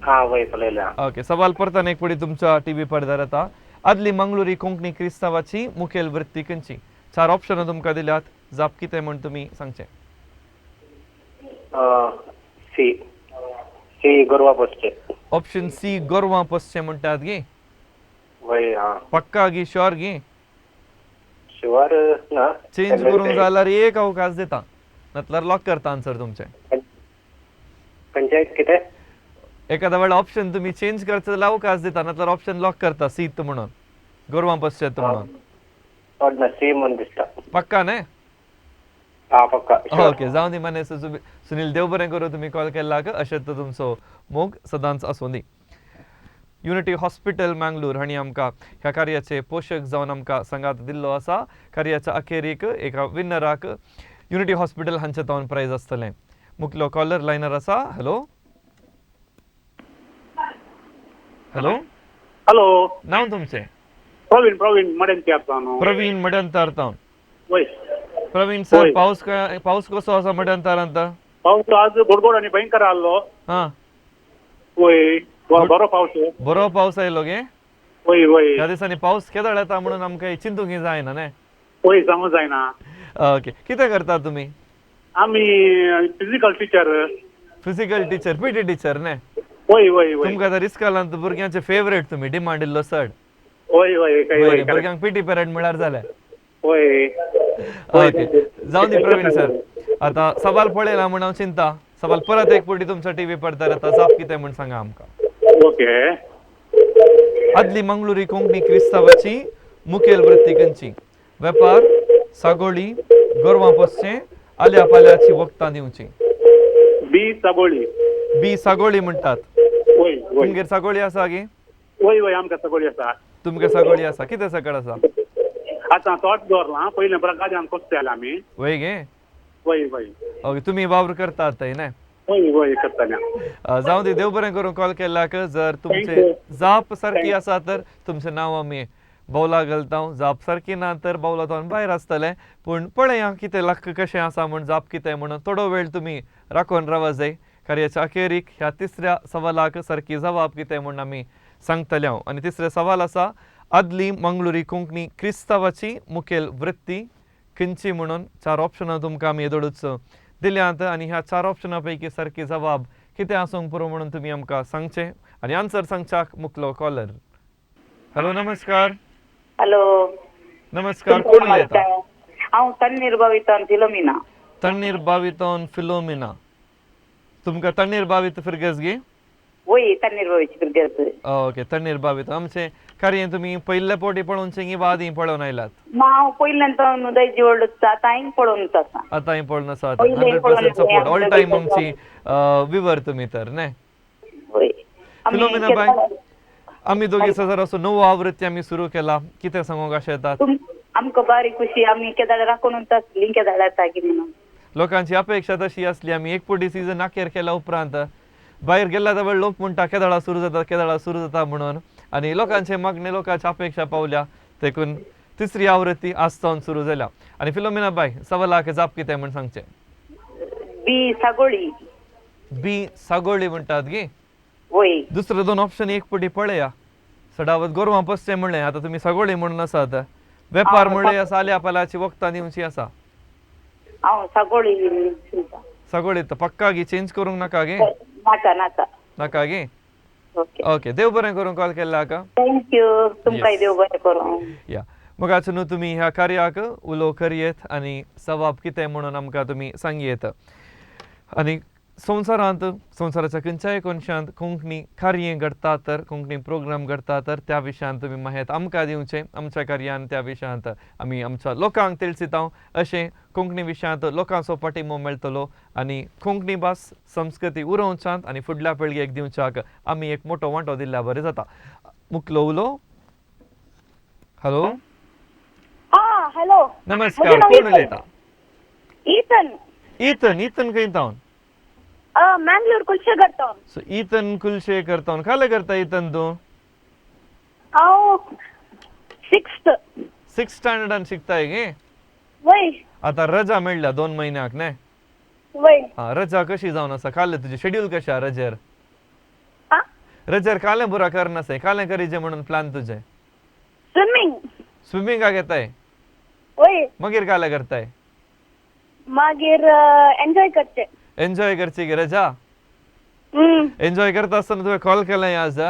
आं, वय, पळयल्या. ओके, सवाल परतान एक फुडें तुमच्या टीव्ही पडद्यार येता. आदली मंगळुरी कोंकणी क्रिस्तांवाची मुखेल वृत्ती खंयची? चार ऑप्शनां तुमकां दिल्यात, जाप कितें म्हूण तुमी सांगचें. सी, सी, गोरवा पोसचे. ऑप्शन सी, गोरवां पोसचें म्हणटात गे? वय, आं. पक्का गी, शुअर गी? शुअर ना. चेंज करूंक जाय जाल्यार एक अवकाश दिता, नातल्यार लॉक करता आन्सर तुमचें. खंयचें कितें? एखाद्या वेळार ऑप्शन तुमी चेंज करता जाल्यार अवकाश दिता, नातल्यार ऑप्शन लॉक करता सीत म्हणून, गोरवां पोसचें म्हणून. ना, सी म्हूण दिसता. पक्का न्ही? आं, पक्का. ओके, जावं दी माने सुनील, देव बरें करूं तुमी कॉल केल्लाक. अशें तर तुमचो मोग सदांच आसूं दी. युनिटी हॉस्पिटल मँगलोर हांणी आमकां ह्या कार्याचे पोशक जावन आमकां सांगात दिल्लो आसा. कार्याच्या अखेरीक एका विनराक युनिटी हॉस्पिटल हांचे तावन प्रायज आसतलें. मुखलो कॉलर लायनर आसा. Hello, hello. हॅलो. नांव तुमचें? प्रवीण, प्रवीण मडेंतयार जावन. प्रवीण मडंतार तावन. वय. प्रवीण सर. होय. पावस काय, पावस कसो आसा मडंतारांत? पावस आज गोडगोड आनी भयंकर आहलो. वय, बरो पावस. बरो पावस आयलो गे? वय वय. ह्या दिसांनी पावस केदळ येता म्हणून आमकां चिंतूंक जायना न्ही? वय, सांगू जायना. ओके, कितें करता तुमी? आमी physical teacher. Physical teacher, PT teacher न्ही? वय वय वय. तुमकां तर इस्कॉलांत भुरग्यांचे फेवरेट तुमी, डिमांड इल्लो चड. वय वय वय वय. भुरग्यांक पीटी पिरियड म्हळ्यार जालें. वय. ओके, जावं दी प्रवीण सर. आतां सवाल पळयला म्हूण हांव चिंता. सवाल परत एक फावटी तुमच्या टीव्ही पडद्यार येता, जाप कितें म्हूण सांगा आमकां. ओके. आदली मंगळुरी कोंकणी क्रिस्तांवाची मुखेल वृत्ती खंयची? वेपार, सागोळी, गोरवां पोसचें, आल्या पाल्याची वखदां दिवची. बी, सागोळी. बी, सागोळी म्हणटात. वय वय. तुमगेर सागोळी आसा गे? वय वय, आमकां सागोळी आसा. तुमगेर सागोळी आसा? कितें सकळ आसा? आतां तोट दवरलां, पयलें बरें गाद्यान कोसताले आमी. वय गे? वय वय. ओके, तुमी वावर करतात थंय न्ही? वय वय, करताले. जावं दी, देव बरें करूं कॉल केल्ल्याक. जर तुमचे Thank you. जाप सारकी आसा तर तुमचें नांव आमी बावला घालता, जाप सारकी ना तर बावला तावन भायर आसतलें. पूण पळया कितें लक्क कशें आसा म्हूण, जाप कितें म्हणून. थोडो वेळ तुमी राखून रावा जाय. कार्याच्या अखेरीक ह्या तिसऱ्या सवालाक सारकी जबाब कितें म्हूण आमी सांगतले हांव. आनी तिसरें सवाल आसा, आदली मंगळुरी कोंकणी क्रिस्तांवाची मुखेल वृत्ती खंयची म्हणून. चार ऑप्शनां तुमकां आमी येदोळूच दिल्यांत आनी ह्या चार ऑप्शनां पैकी सारकी जबाब कितें आसूंक पुरो म्हणून तुमी आमकां सांगचें. आनी आन्सर सांगच्याक मुखलो कॉलर. हॅलो, नमस्कार. हॅलो. नमस्कार, कोण उलयता? हांव तन्नीर बावितान फिलोमिना. तण्णीर बावितोन फिलोमिना. तुमकां तण्णीर बावीत फिरगस गी? वय, तन्नीर बावीची फिरगस. ओके, तण्णीर बावीत. आमचें कार्य तुमी पयल्या फावटी पळोवचें की आदीं पळोवन आयलात? ना, हांव पयल्यान तो दायजी वर्ल्ड आतांय पळोवन आसा. आतांय पळोवन आसा. पयलें 100% पळोवन सपोर्ट ऑल टायम. आमची विवर तुमी तर न्ही? वय. फिलोमिना बाय, आमी दोगी सजर असो नवो आवृत्ती आमी सुरू केला, कितें सांगूंक अशें येतात? आमकां बारी खुशी, आमी केदाळ राखून आसली केदाळ येता की म्हणून. लोकांची अपेक्षा तशी असली. आमी एक फावटी सिजन अखेर केल्या उपरांत भायर गेल्या वेळ लोक म्हणटा केदळा सुरू जाता, केदळा सुरू जाता म्हणून. आनी लोकांचे मागणे, लोकांची अपेक्षा पावल्या, देखून तिसरी आवृत्ती आज सावन सुरू जाल्या. आनी फिलोमिना बाय, सवालाक जाप कितें म्हूण सांगचें. बी, सागोळी. बी, सागोळी म्हणटात गी? वय. दुसरे दोन ऑप्शन एक फावटी पळया. सडावत गोरवां पोसचें म्हणलें, आतां तुमी सागोळी म्हणून आसात. वेपार म्हणलें आसा, आल्या पाल्याची वखदां दिवची आसा. हांव सागोळी चिंता. सगळी पक्का गी चेंज करूंक नाका गे? नाका नाका. नाका गे? ओके. ओके, देव बरें करूं कॉल केल्ला का. Thank you, तुमकांय देव बरें करूं. या, मगाच न्हू तुमी ह्या कार्याक उलो करयेत आनी सवाब कितें म्हणून आमकां तुमी सांगयेत. आनी संवसारांत, संवसाराच्या खंयच्याय कोनशांत कोंकणी कार्य घडटा तर, कोंकणी प्रोग्राम घडटा तर त्या विशयांत तुमी माहिती आमकां दिवचें. आमच्या कार्यान त्या विशयांत आमी आमच्या लोकांक तेळसितांव. अशें कोंकणी विशयांत लोकांचो पाठिंबो मेळटलो आनी कोंकणी भास संस्कृती उरोवच्यांत आनी फुडल्या पिळगेक दिवच्याक आमी एक मोटो वांटो दिल्ल्या बरें जाता. मुकलो उलो. हॅलो. हा, हॅलो. नमस्कार, कोण उलयता? ईथन. इथन, इथन खंय तावन? Mangalore Kulasekhara town. So Ethan Kulshekar तावन. काले करता इथन तूं? हांव सिक्स्थ. सिक्स स्टँडर्डान शिकताय गे? वय. आता रजा मेळ्ळ्या 2 म्हयन्याक न्ही? वय. हा, रजा कशी जावन आसा? काले तुजें शेड्यूल कशें आहा रजेर? हा? रजेर कालें पुरा करनासाय, कालें करीचें म्हणून प्लान तुजें? स्विमींग. स्विमिंगाक येताय? वय. मागीर कालें करताय? मागीर एन्जॉय करचें. एन्जॉय करची गे रजा? एन्जॉय करता आसतना तुवें कॉल केलें आज?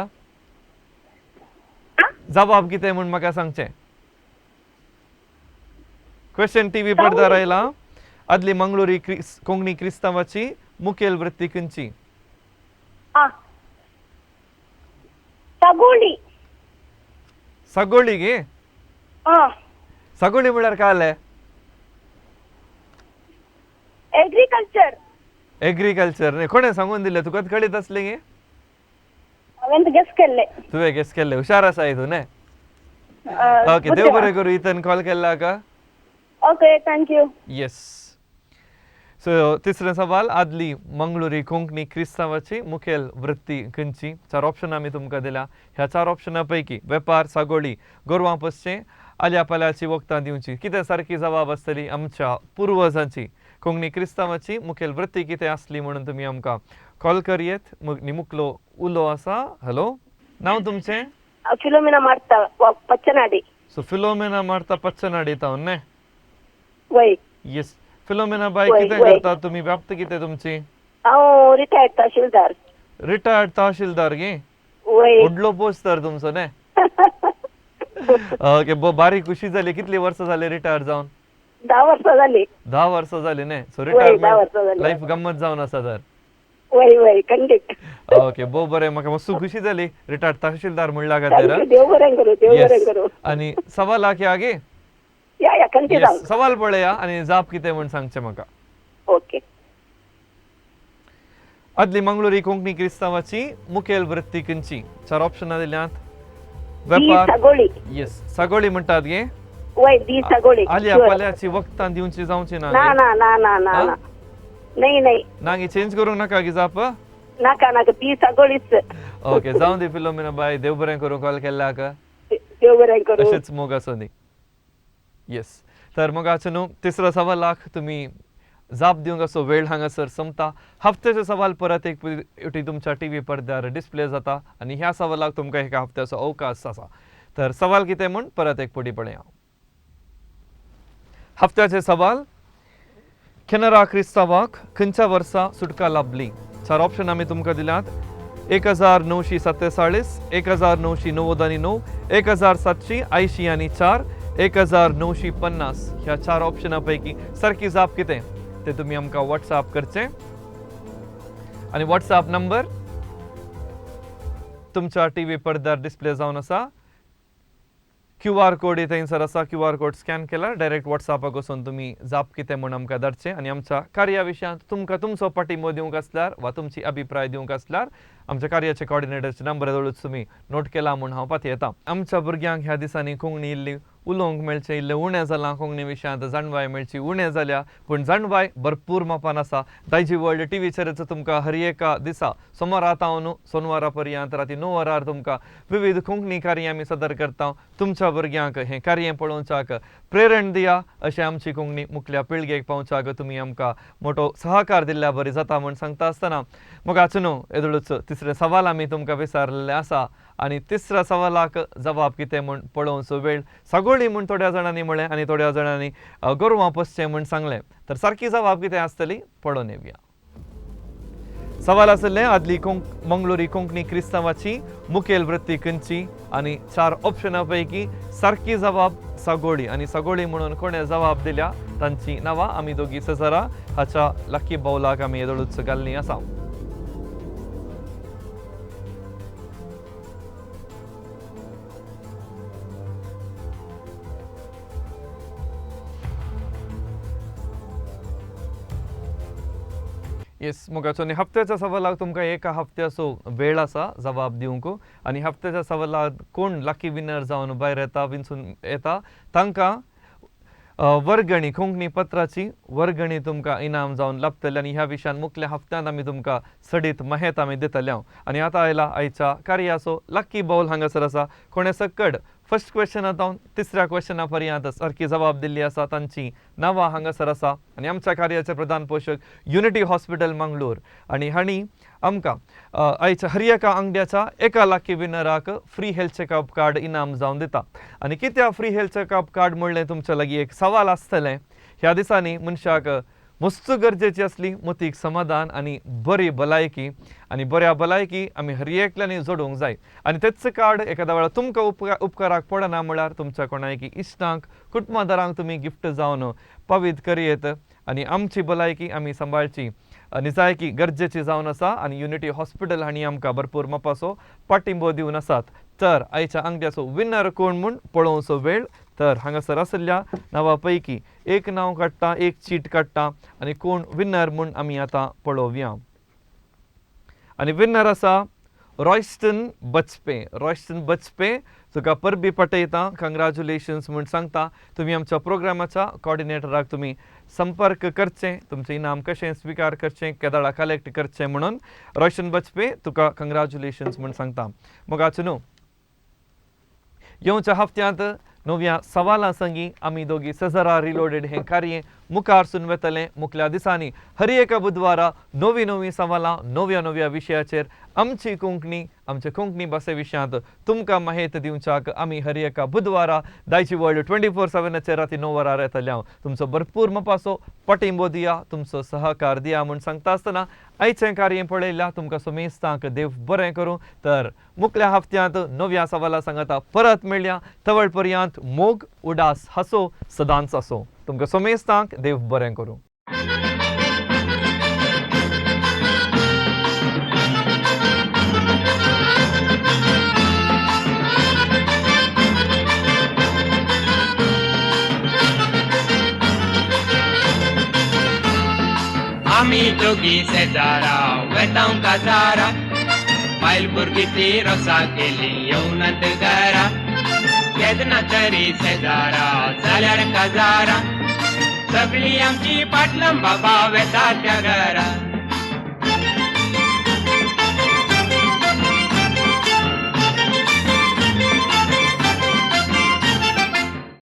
जबाब कितें म्हूण म्हाका सांगचें. क्वेश्चन टीव्ही पडद्यार आयला. आदली मंगळुरी कोंकणी क्रिस्तांवाची मुखेल वृत्ती खंयची? सागोळी. सागोळी गे? सागोळी म्हळ्यार काय जालें? एग्रीकल्चर. एग्रीकल्चर न्ही? कोणें सांगून दिलें तुका? कळीत आसलें गे? हांवें गेस केल्लें. तुवें गेस केल्लें. हुशार आसाय तूं न्ही? ओके, देव बरें करूं. इथन कॉल केल्ला का. Okay, thank you. Yes. So तिसरें सवाल, आदली मंगळुरी कोंकणी क्रिस्तांवाची मुखेल वृत्ती खंयची? 4 ऑप्शन आमी तुमकां दिल्या. ह्या 4 ऑप्शना पैकी वेपार, सागोळी, गोरवां पोसचें, आल्या पाल्याची वखदां दिवची, कितें सारकी जबाब आसतली? आमच्या पुर्वजांची कोंकणी क्रिस्तांवाची मुखेल वृत्ती कितें आसली म्हणून तुमी आमकां कॉल करयेत. मुकलो उलो आसा. हॅलो, नांव तुमचें? फिलोमिना मार्ता, पच्चनाडी. सो फिलोमिना मार्ता पच्चनाडी तावन न्ही? वय. येस, फिलोमिना बाय, कितें करता तुमी? व्याप्त कितें तुमची? हांव रिटायर्ड तहसीलदार. रिटायर्ड तहसीलदार गे? वय. व्हडलो पोस्ट तर तुमचो न्ही? ओके, बारीक खुशी जाली. कितली वर्सां जाली रिटायर जावन? 10 वर्सां जाली. 10 वर्सां जाली न्ही? सो वय, 10 रिटायरमेंट वर्सां जाली. लायफ गम्मत जावन आसा तर. वय वय, खंडीत. ओके, भोव बरें, म्हाका मातसो खुशी जाली रिटायर्ड तहसीलदार म्हणल्या खातीर. देव बरें करूं, देव बरें करूं. आनी सवाल आख्या गे? या या, खंडीत. सवाल पळया आनी जाप कितें म्हूण सांगचें म्हाका. ओके. आदली मंगळुरी कोंकणी क्रिस्तांवाची मुखेल वृत्ती खंयची? 4 ऑप्शनां दिल्यात. वेपार. सागोळी. येस, सागोळी म्हणटात गे? वय, दी सागोळी. आल्या पाल्याची वखदां दिवची जावची ना? ना ना ना ना ना ना, नाही नाही. ना गे, चेंज करूंक नाका गे जाप? नाका नाका, ती सागोळीच. ओके, जावं दी फिलोमिना बाय, देव बरें करूं कॉल केल्ल्याक. देव बरें करूं. अशेंच मोग आसूं दी. येस, तर मोगाचो न्हू तिसरो 1.25 लाख तुमी जाप दिवंक असो वेळ हांगासर सोंपता. हप्त्याचो सवाल परत एक फावटी तुमच्या टी व्ही पडद्यार डिस्प्ले जाता आनी ह्या सवालाक तुमकां एका हप्त्याचो अवकाश आसा. तर सवाल कितें म्हूण परत एक फावटी पळया. हप्त्याचे सवाल, केनरा क्रिस्तांवाक खंयच्या वर्सा सुटका लाभली? 4 ऑप्शन आमी तुमकां दिल्यात. 1947, 1999, 1784, 1950. ह्या 4 ऑप्शना पैकी सारकी जाप कितें ते तुमी आमकां व्हॉट्सएप करचें आनी व्हॉट्सएप नंबर तुमच्या टी व्ही पडद्यार डिस्प्ले जावन आसा. क्यू आर कोड थंयसर आसा. क्यू आर कोड स्कॅन केल्यार डायरेक्ट व्हॉट्सएपाक वचून तुमी जाप कितें म्हूण आमकां धाडचें आनी आमच्या कार्या विशयांत तुमकां तुमचो पाठिंबो दिवंक आसल्यार वा तुमची अभिप्राय दिवंक आसल्यार आमच्या कार्याचे कॉर्डिनेटरचे नंबर जवळूच तुमी नोट केला म्हूण हांव पातयेता. आमच्या भुरग्यांक ह्या दिसांनी कोंकणी इल्ली उलोवंक मेळचें इल्लें उणें जालां, कोंकणी विशयांत जाणवाय मेळची उणें जाल्या, पूण जाणवाय भरपूर मापान आसा. दायजी वर्ल्ड टीव्हीचेरच तुमकां हर एका दिसा सोमारा तावन सोनवारा पर्यंत राती 9 वरार तुमकां विविध कोंकणी कार्यां आमी सादर करता. तुमच्या भुरग्यांक हें कार्य पळोवच्याक प्रेरण दिया अशें आमची कोंकणी मुखल्या पिळगेक पावच्याक तुमी आमकां मोटो सहकार दिल्ल्या बरी जाता म्हूण सांगता आसतना मोगाचो न्हू येदोळूच तिसरें सवाल आमी तुमकां विचारलेलें आसा. आनी तिसऱ्या सवालाक जबाब कितें म्हूण पळोवचो वेळ. सगोळी म्हूण थोड्या जाणांनी म्हळें आनी थोड्या जाणांनी गोरवां पोसचें म्हूण सांगलें. तर सारकी जबाब कितें आसतली पळोवन येवया. सवाल आसलें आदली मंगलोरी कोंकणी क्रिस्तांवाची मुखेल वृत्ती खंयची आनी 4 ऑप्शना पैकी सारकी जबाब सागोळी आनी सागोळी म्हणून कोणें जबाब दिल्या तांची नांवां आमी दोगी सेजारा हाच्या लकी बावलाक आमी येदोळूच घाल्लीं आसा. येस मोगाचो आनी हप्त्याच्या सवालाक तुमकां एका हप्त्याचो वेळ आसा जबाब दिवंक आनी हप्त्याच्या सवालाक कोण लकी विनर जावन भायर येता विंचून येता तांकां वर्गणी कोंकणी पत्राची वर्गणी तुमकां इनाम जावन लाभतलें आनी ह्या विशयान मुखल्या हप्त्यांत आमी तुमकां सडीत माहेत आमी दितले. आनी आतां आयला आयच्या कार्याचो लकी बावल हांगासर आसा. कोणें सकड फर्स्ट क्वेश्चना जावन तिसऱ्या क्वेश्चना पर्यंत सारकी जबाब दिल्ली आसा तांची नांवां हांगासर आसा. आनी आमच्या कार्याचे प्रधान पोशक युनिटी हॉस्पिटल मंगळूर आनी हांणी आमकां आयच्या हर एका आंगड्याच्या एका लकी विनराक फ्री हेल्थ चॅकअप कार्ड इनाम जावन दिता. आनी कित्याक फ्री हेल्थ चॅकअप कार्ड म्हणलें तुमच्या लागीं एक सवाल आसतलें. ह्या दिसांनी मनशाक मस्त गरजेची आसली मोतीक समाधान आनी बरी भलायकी आनी बऱ्या भलायकी आमी हर एकल्यांनी जोडूंक जाय आनी तेच कार्ड एखाद्या वेळार तुमकां उपकाराक पडना म्हळ्यार तुमच्या कोणायकी इश्टांक कुटुंबादारांक तुमी गिफ्ट जावन पावीत करयेत आनी आमची भलायकी आमी सांबाळची निजायकी गरजेची जावन आसा. आनी युनिटी हॉस्पिटल हांणी आमकां भरपूर मापाचो पाठिंबो दिवन आसात. तर आयच्या आंगड्याचो विनर कोण म्हूण पळोवचो वेळ. तर हांगासर आशिल्ल्या नांवा पैकी एक नांव काडटा, एक चीट काडटा आनी कोण विनर म्हूण आमी आतां पळोवया. आनी विनर आसा रॉयस्टन बचपे. रॉयस्टन बचपे तुका परबी पाठयता, कंग्रेच्युलेशन्स म्हूण सांगता. तुमी आमच्या प्रोग्रामाच्या कॉर्डिनेटराक तुमी संपर्क करचें, तुमचें इनाम कशें स्विकार करचें, केदाळा कलेक्ट करचें म्हणून. रॉयस्टन बचपे तुका कंग्रेच्युलेशन्स म्हूण सांगता. मोगाचो न्हू येवच्या हप्त्यांत नव्या सवालां संगी आमी दोगी सजरा रिलोडेड हें कार्य मुखार सून वतलें. मुखल्या दिसांनी हर एका बुधवारा नवी नवी सवालां नव्या नव्या विशयाचेर आमची कोंकणी आमच्या कोंकणी भाशे विशयांत तुमकां माहिती दिवच्याक आमी हर एका बुधवारा दायची वर्ल्ड 24/7 राती 9 वरार येतले. हांव तुमचो भरपूर मपासो पाठिंबो दिया, तुमचो सहकार दिया म्हूण सांगता आसतना आयचें कार्य पळयल्या तुमकां सुमेस्तांक देव बरें करूं. तर मुखल्या हप्त्यांत नव्या सवालां सांगता परत मेळया. तवळ पर्यंत मोग उडास हासो सदांच आसो. तुमकां सुमेस्तांक देव बरें करूं. आमी दोगी शेजारा वेतांव काजारा बायल भुरगीं ती रोसा केली येवनात घरा केन्ना तरी शेजारा जाल्यार काजारा सगळीं आमची पाटलां बाबा वेता त्या घरा.